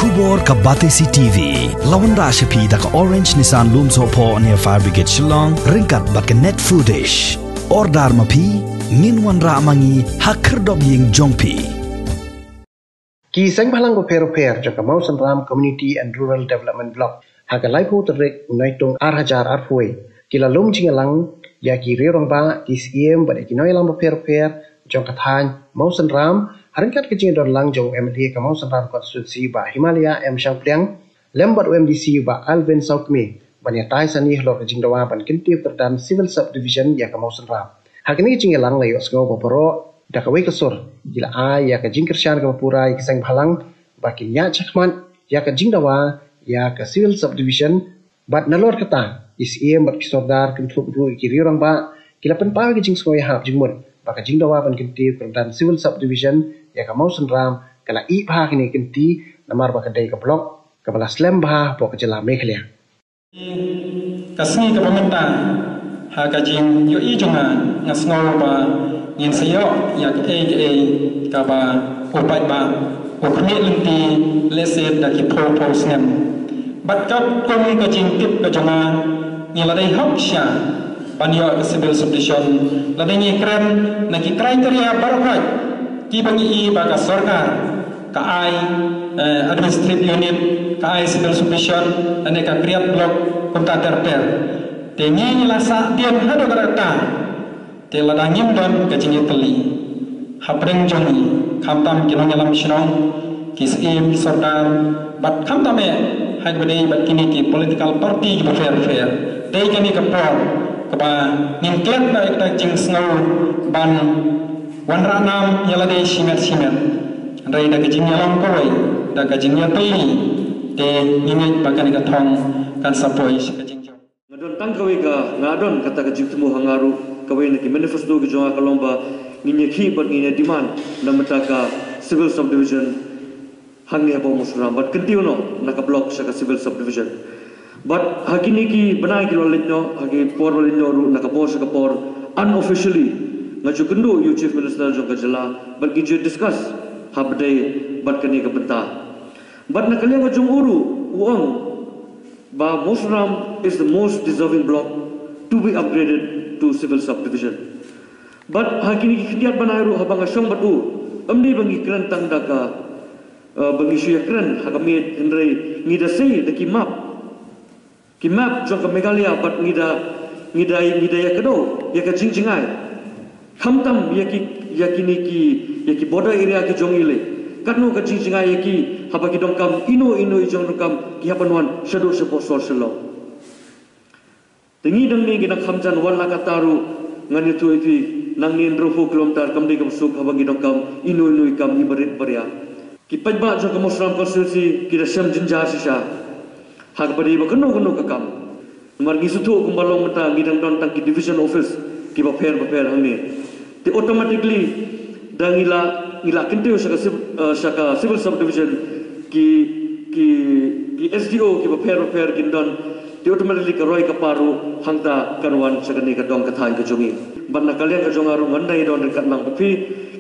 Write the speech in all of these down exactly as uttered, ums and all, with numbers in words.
Khubor ka Batesi T V la wanrah sha phi da ka Orange Nissan Lumsohphoh near Fire Brigade Shillong ryngkat bad ka Net Foodish. Order ma phi, ngin wanrah ma ngi ha khyrdop ïing jong phi. Ki seng bhalang bapher bapher jong ka Mawsynram Community and Rural Development Block ha ka laiphew tarik Naitung ar hajar arphew wei ki la lum jingïalang ïa ki riew rangbah, ki siem bad ïa ki nongïalam bapher bapher jong ka thaiñ Mawsynram ha ryngkat ka jingdon lang jong u M L A ka Mawsynram Constituency Bah Himalaya M Shangpliang lem bad u M D C Bah Alvin Sawkmie ban ïatai sani halor ka jingdawa ban kyntiew kyrdan Civil Subdivision ïa ka Mawsynram. Ha kane ka jingïalang la ïohsngew ba baroh da kawei ka sur ki la ai ïa ka jingkyrshan kaba pura ïa ki seng bhalang ba kin ïaid shakhmat ïa ka jingdawa ïa ka Civil Subdivision. Bad nalor kata, ki siem bad ki sordar kynthup ruh ïa ki riew rangbah ki la pynpaw ïa ka jingsngew ïahap jingmut ba ka jingdawa ban kyntiew kyrdan Civil Subdivision ïa ka Mawsynram ka la ih bha ha kine ki kynti namar ba ka dei ka block kaba la slem bha hapoh ka jylla Meghalaya. Ka sngi kaba mynta, ha ka jingïohi jong nga, nga sngew ba ngin sa ïoh ïa kaei kaei kaba u paidbah u khmih lynti lehse da ki phew phew snem. Bad katkum ka jingtip ka jong nga, ngi la dei hok shisha ban ïoh ka Civil Subdivision lada ngi kren na ki criteria baroh kiba ngi i ba ka sorkar ka ai, eh, administrative unit, ka ai Civil Subdivision, lane ka create block kumta ter ter. Te ngi la sah dien haduh katta katta. Te lada ngim don ka jingïatylli hapdeng jong ngi, khamtam ki nongïalam shnong, ki siem, ki sordar, bad khamtam eh ha kaba dei bad kine ki political party kiba pher pher, dei kane ka por kaba ngin klet noh ïa kata ka jingsngew ban wanrah nam ïa lade shimet shimet. Hynrei da ka jingïalam kawei, da ka jingïatylli, te ngi ngeit ba kane ka thong kan sa poi sha ka jingjop. Nga don tang kawei ka, nga don kata ka jingthmu ha nga ruh, kawei na ki manifesto ki jong nga ka long ba ngin ïakhih bad ngin ïa demand na bynta ka Civil Subdivision hangne hapoh Mawsynram bad kyntiew noh na ka block sha ka Civil Subdivision. Bad ha kine ki bnai ki la leit noh, ha ki por la leit noh ruh, na ka por sha ka por, unofficially nga ju kynduh ïa u Chief Minister jong ka jylla bad ngi ju discuss ha ba dei bad kane ka bynta. Bad na ka liang ka jong u ruh u ong ba Mawsynram is the most deserving block to be upgraded to Civil Subdivision. Bad ha kine ki khyndiat bnai ruh haba nga shong bad u, ym dei ba ngi kren tang da ka, eh, ba ngi shu ïakren ha ka miej, hynrei ngi da sei da ki map, ki map jong ka Meghalaya bad ngi da, ngi da, ngi da ïa kdew ïa ka jingjngai. Khamtam ïa ki, ïa kine ki, ïa ki border area ki jong ngi lei. Katno ka jingjngai ïa ki haba ki donkam, ino ino i jong donkam ki hap ban wan shaduh shapoh sor Shillong. Te ngi nangne ngi nang kham jan wan la katta ruh, ngan ïathuh ïa phi, nangne hynriewphew kilometer kam dei kam suk haba ngi donkam ino ino i kam iba rit iba riat. Ki paidbah jong ka Mawsynram constituency ki da shem jynjar shisha ha kaba dei ba kano kano ka kam. Namar ngi sngewthuh kumba long mynta ngi dang don tang ki division office kiba pher ba pher hangne. Te automatically da ngi la, ngi la kyntiew sha ka civ-, eh, sha ka civil subdivision, ki, ki, ki S D O kiba pher ba pher kin don. Te automatically ka roi ka par ruh hangta kan wan sha kane ka dong ka thaiñ ka jong ngi. Bad na ka liang ka jong nga ruh ngan dang ïadon ryngkat lang bad phi,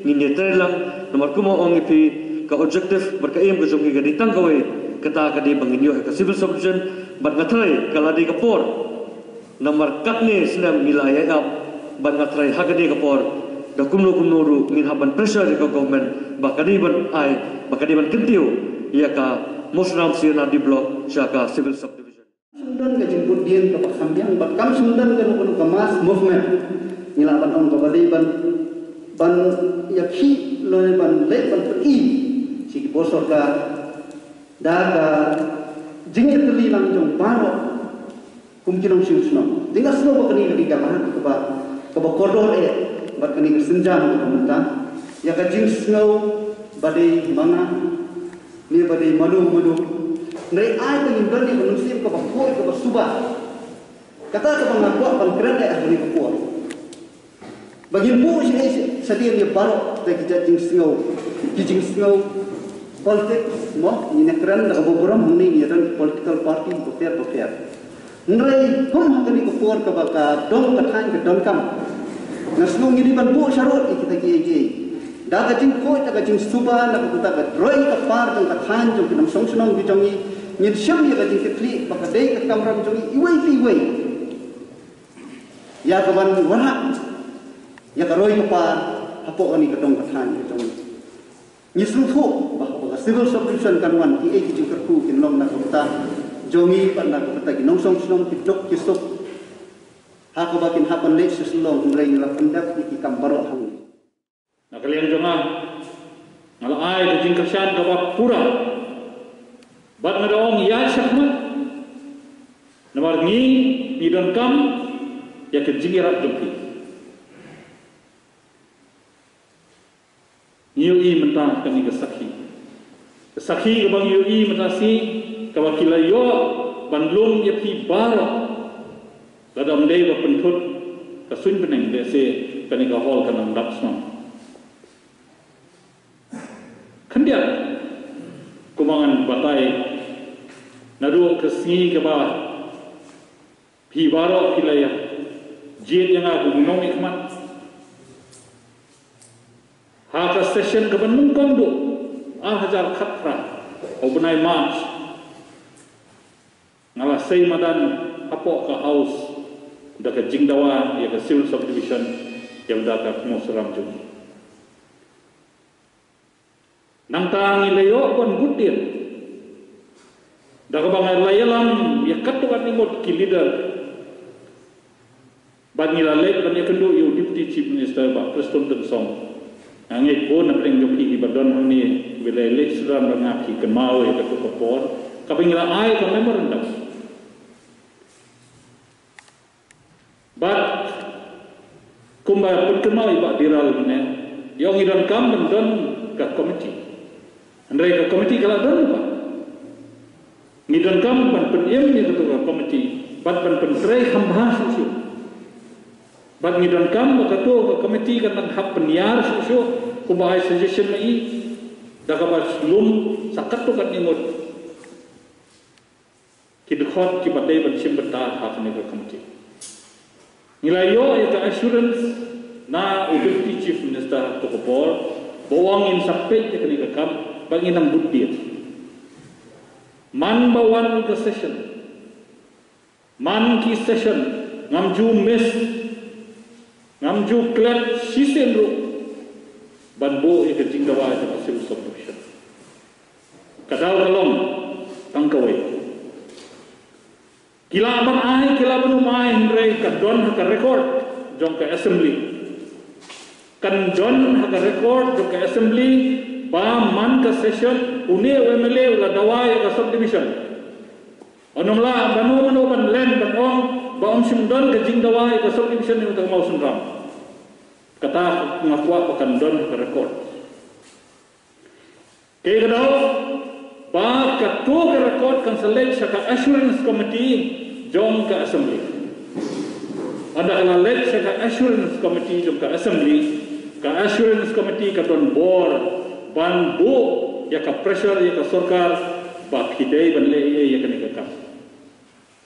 ngin ïatrei lang, namar kumba ong ïa phi, ka objective bad ka aim ka jong ngi ka dei tang kawei, kata ka dei ba ngin ïoh ïa ka civil subdivision. Bad nga tharai ka la dei ka por, namar katne snem ngi la ïaid ap, bad nga tharai ha kane ka por da kumno kumno ruh ngin hap ban pressure ïa ka government ba ka dei ban ai, ba ka dei ban kyntiew ïa ka Mawsynram C and R D block sha ka civil subdivision. Kam shym don ka jingbuddien kaba kham biang bad kam shym don kano kano ka mass movement. Ngi lah ban ong kaba dei ban, ban ïakhih lane ban leit ban pyni sha ki bor sorkar da ka jingïatylli lang jong baroh kum ki nongshong shnong. Te nga sngew ba kane ka dei ka lad kaba, kaba kordor eh bad kane ka sienjam kaba mynta ïa ka jingsngew ba dei ma nga ne ba dei mano mano. Hynrei ai ba ngin don ïa ka mynsiem kaba khuid kaba suba. Kata kaba nga kwah ban kren eh ha kane ka por. Ba ngin buh sha, sha, shadien ïa baroh da ki jait jingsngew, ki jingsngew politics mo, ngin ïa kren da kaba burom hangne, ngin ïa don political party bapher bapher. Hynrei kum ha kane ka por kaba ka dong ka thaiñ ka donkam, nga sngew ngi dei ban buh sharud ïa kita kiei kiei. Da ka jingkhuid, da ka jingsuba, da ka bynta ka roi ka par jong ka thaiñ jong ki nongshong shnong ki jong ngi, ngin shem ïa ka jingkitkhlieh ba ka dei ka kamram jong ngi iwei pa iwei ïa ka ban wanrah ïa ka roi ka par hapoh kane ka dong ka thaiñ ka jong ngi. Ngi sngewthuh ba haba ka civil subdivision kan wan, kiei ki jingkyrkhu kin long na ka bynta jong ngi bad na ka bynta ki nongshong shnong, ki duk ki suk, ha kaba kin hap ban leit sha Shillong, hynrei ngi la pyndep ïa ki kam baroh hangne. Na ka liang jong nga, nga la ai ka jingkyrshan kaba pura bad nga da ong ïaid shakhmat, namar ngi, ngi donkam ïa ka jingïarap jong phi. Ngi ïohi mynta kane ka sakhi. Ka sakhi kaba ngi ïohi mynta shi, kaba ki la ïoh ban lum ïa phi baroh. Lada ym dei ba pynthut ka suiñ bneng, lehse kane ka hall kan nang dap shnong. Khyndiat, kumba ngan batai, naduh ka sngi kaba phi baroh phi la ïa jied ïa nga kum u nongmihkhmat ha ka session kaba nyngkong duh ar hajar khatphra, u bnai March, nga la sei madan hapoh ka House da ka jingdawa ïa ka civil subdivision, ïa ka Mawsynram jong ngi. Nangta ngi la ïoh ban bud dien da kaba nga la ïalam ïa katto katne ngut ki leader. Bad ngi la leit ban ïakynduh ïa u Deputy Chief Minister, Bah Prestone Tynsong. Nga ngeit bun na pdeng jong phi kiba don hangne kiba la leit sdang bad nga, phi kynmaw ïa kato ka por kaba ngi la ai ka memorandum. Bad kumba pynkynmaw i Bah Dhiral mynne, ïa ngi donkam ban don ka komiti. Hynrei ka komiti ka la don ba ngi donkam ban pynim ïa kato ka komiti bad ban pyntrei kham bha shuh shuh. Bad ngi donkam ba kato ka komiti kan nang hap pynïar shuh shuh kumba ai suggestion ma i, da kaba lum sa katto katne ngut ki dkhot kiba dei ban shim bynta ha kane ka komiti. Ngi la ïoh ïa ka assurance na u Deputy Chief Minister ha kato ka por ba u ong ngin sa peit ïa kane ka kam bad ngin nang bud dien. Man ba wan ka session, man ki session, ngam ju miss, ngam ju klet shisien ruh ban buh ïa ka jingdawa ïa ka civil subdivision. Ka daw ka long tang kawei. Ki lah ban ai, ki lah ban ym ai, hynrei ka don ha ka record jong ka assembly. Kan don ha ka record jong ka assembly ba man ka session une u MLA u la dawa ïa ka subdivision. Ym lah ban ym, ym ban len ban ong ba ym shym don ka jingdawa ïa ka subdivision ïa uta u Mawsynram. Kata nga kwah ba kan don ha ka record. Kaei ka daw? Ba kato ka record kan sa leit sha ka assurance committee jong ka assembly. Ynda ka la leit sha ka assurance committee jong ka assembly, ka assurance committee ka don bor ban buh ïa ka pressure ïa ka sorkar ba phi dei ban leh ïa kane ka kam.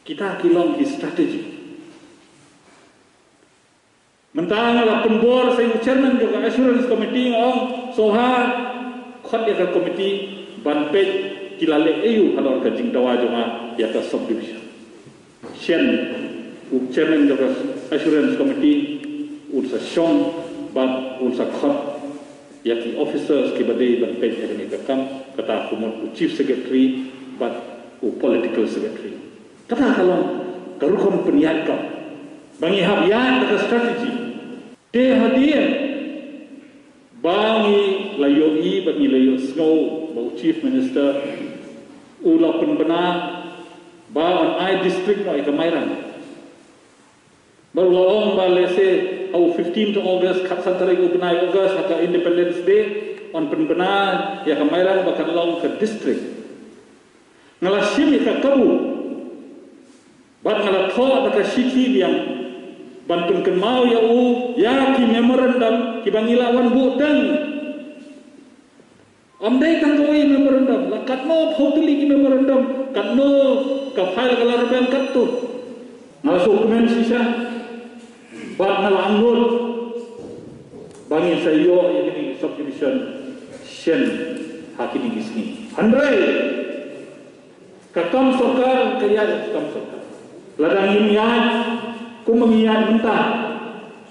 Kita ki long ki strategy. Mynta nga la pynbor sa ïa u chairman jong ka assurance committee, nga ong, sngewbha khot ïa ka committee ban peit ki la leh aïu halor ka jingdawa jong nga ïa ka subdivision. Shen u chairman jong ka assurance committee un sa shong bad un sa khot ïa ki officers kiba dei ban peit ïa kane ka kam, kata ka mut u chief secretary bad u political secretary. Kata ka long ka rukom pynïaid kam ba ngi hap ïaid da ka strategy. Te hadien ba ngi la ïohi bad ngi la ïohsngew ba u chief minister u la pynbna ba un ai district noh ïa ka Mairang. Ba u la ong ba lehse ha u fifteenth August, khatsan tarik u bnai August, ha ka Independence Day, un pynbna ïa ka Mairang ba kan long ka district. Nga la shim ïa ka kabu bad nga la thoh da ka shithi biang ban pynkynmaw ïa u ïa ki memorandum kiba ngi la wan buh tang. Ym dei tang kawei memorandum, la katno phew tylli ki memorandum, katno ka file ka la rben katto. Nga la sngewkmen shisha bad nga la angnud ba ngin sa ïoh ïa kine ki Subdivision shen ha kine ki sngi. Hynrei ka kam sorkar ka ïaid ka kam sorkar. Lada ngim ïaid kumba ngi ïaid mynta,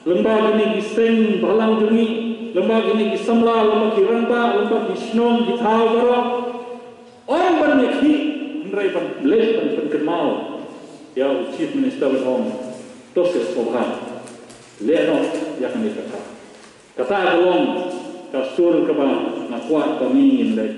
lem bad kine ki seng bhalang jong ngi, lem bad kine ki samla, lem bad ki rangbah, lem bad ki shnong ki thaw baroh, ym ban ïakhih, hynrei ban leh ban pynkynmaw ïa u Chief Minister ban ong, to sngewbha leh noh ïa kane ka kam. Kata ka long ka sur kaba nga kwah ba ngi ngin leh.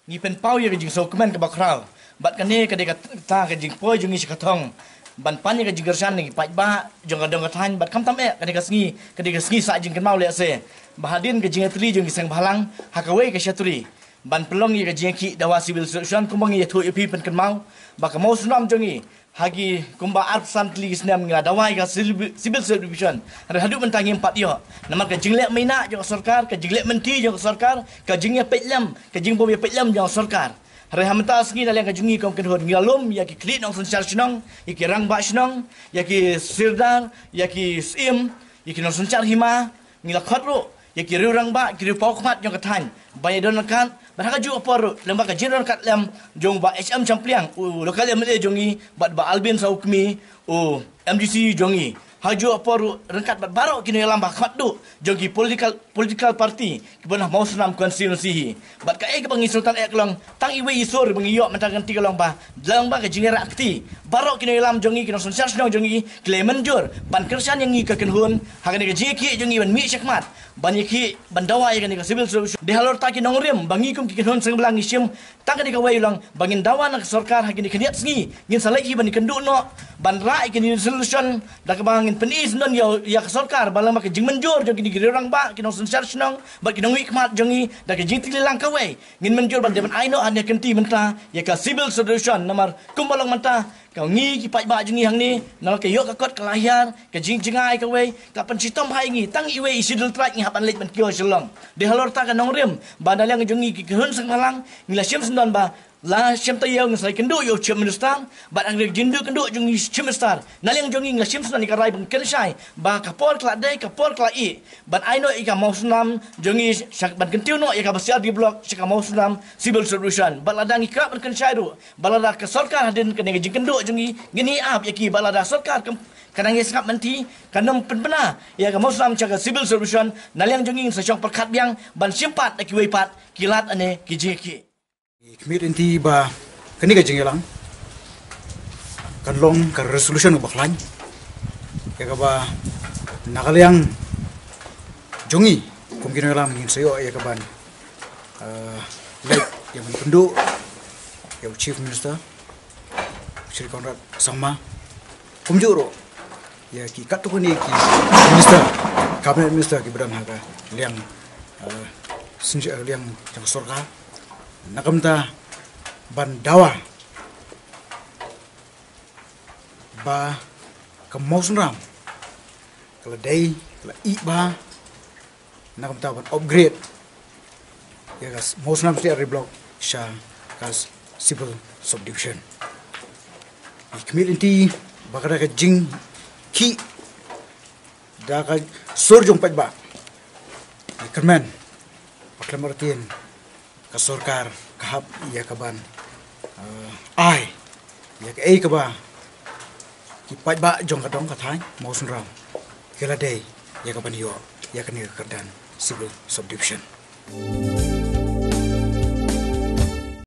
Ngi pynpaw ïa ka jingsngewkmen kaba khraw bad kane ka dei kata ka jingpoi jong ngi sha ka thong ban pan ïa ka jingkyrshan na ki paidbah jong ka dong ka thaiñ bad khamtam eh kane ka sngi ka dei ka sngi sah jingkynmaw lehse ba hadien ka jingïatylli jong ki seng bhalang ha kawei ka shatri ban pynlong ïa ka jingïakhih dawa civil subdivision kumba ngi ïathuh ïa phi pynkynmaw ba ka Mawsynram jong ngi ha ki kumba arphew san tylli ki snem ngi la dawa ïa ka civil civil subdivision. Hynrei haduh mynta ngim pat ïoh namar ka jingleh maïnah jong ka sorkar, ka jingleh mynti jong ka sorkar, ka jingïapeit lem, ka jingbym ïapeit lem jong ka sorkar. Hynrei ha mynta sngi na liang ka jong ngi kum kynhun ngi la lum ïa ki khlieh nongsynshar shnong, ïa ki rangbah shnong, ïa ki sirdar, ïa ki syiem, ïa ki nongsynshar hima, ngi la khot ruh ïa ki riew rangbah, ki riew paw khmat jong ka thaiñ ban ïadon ryngkat bad ha kajuh ka por ruh lem bad ka jingdon ryngkat lem jong Bah H M Shampliang, u local M L A jong ngi, bad Bah Albin Sawkmi, u M D C jong ngi. Ha kajuh ka por ruh ryngkat bad baroh ki nongïalam ba khmat duh jong ki political political party kiba na Mawsynram constituency hi. Bad kaei kaba ngi sngewthuh eh ka long tang iwei i sur ba ngi ïoh mynta ka lynti ka long ba lem bad ka jingïarap kti baroh ki nongïalam jong ngi, ki nongsynshar shnong jong ngi ki la mynjur ban kyrshan ïa ngi ka kynhun ha kane ka jingïakhih jong ngi ban mih shakhmat ban ïakhih ban dawa ïa kane ka civil subdivision. Dei halor kata ki nongrim ba ngi kum ki kynhun seng bhalang ngi shim tang kane kawei long ba ngin dawa na ka sorkar ha kine ki khyndiat sngi ngin sa leit hi ban ïakynduh noh ban rah ïa kine ki resolution da kaba ngin pyni syndon ïa, ïa ka sorkar ba lem bad ka jingmynjur jong kine ki riew rangbah, ki nongsynshar shnong bad ki nongmihkhmat jong ngi da ka jingtylli lang kawei. Ngin mynjur ban dei ban ai noh hangne kynti mynta ïa ka civil subdivision namar kumba long mynta ka ngi ki paidbah jong ngi hangne na la ka ïoh ka kot ka la hiar ka jingjngai kawei ka pynshitom bha ïa ngi tang iwei i Scheduled Tribe ngi hap ban leit ban kiew Shillong. Dei halor kata ka nongrim ba na liang jong ngi ki kynhun seng bhalang ngi la shim syndon ba la shem taïew ngi sa ïakynduh ïa u Chief Minister bad hangne ka jingduh kynduh jong ngi Chief Minister na liang jong ngi ngi la shim syndon ïa ka rai ban kynshai ba ka por ka la dei ka por ka la ih ban ai noh ïa ka Mawsynram jong ngi sha ban kyntiew noh ïa ka Basaiawdri Block sha ka Mawsynram Civil Subdivision. Bad lada ngi kwah ban kynshai ruh ba lada ka sorkar hadien kane ka jingkynduh jong ngi ngin ïa ap ïa ki ba lada sorkar kam ka nang ïa sngap mynta kan ym pynbna ïa ka Mawsynram sha ka Civil Subdivision na liang jong ngi ngin sa shong pyrkhat biang ban shim pat da kiwei pat ki lad ane ki jingïakhih. Ngi khmih lynti ba kane ka jingïalang kan long ka resolution kaba khlaiñ ïa kaba na ka liang jong ngi kum ki nongïalam ngin sa ïoh ïa kaban, eh, leit ïa ban pynduh ïa u Chief Minister Shri Conrad Sangma kumjuh ruh ïa ki katto katne ki minister, cabinet minister kiba don ha ka liang, eh, syn-, eh, liang jong ka sorkar na ka bynta ban dawa ba ka Mawsynram ka la dei ka la ih bha na ka bynta ban upgrade ïa ka Mawsynram Secretary Block sha ka Civil Subdivision. Ngi khmih lynti ba ka da ka jingkhih da ka sur jong paidbah. Ngi kyrmen ba khlem artatien ka sorkar ka hap ïa kaban, eh, ai ïa kaei kaba ki paidbah jong ka dong ka thaiñ Mawsynram ki la dei ïa kaban ïoh ïa kane ka kyrdan Civil Subdivision.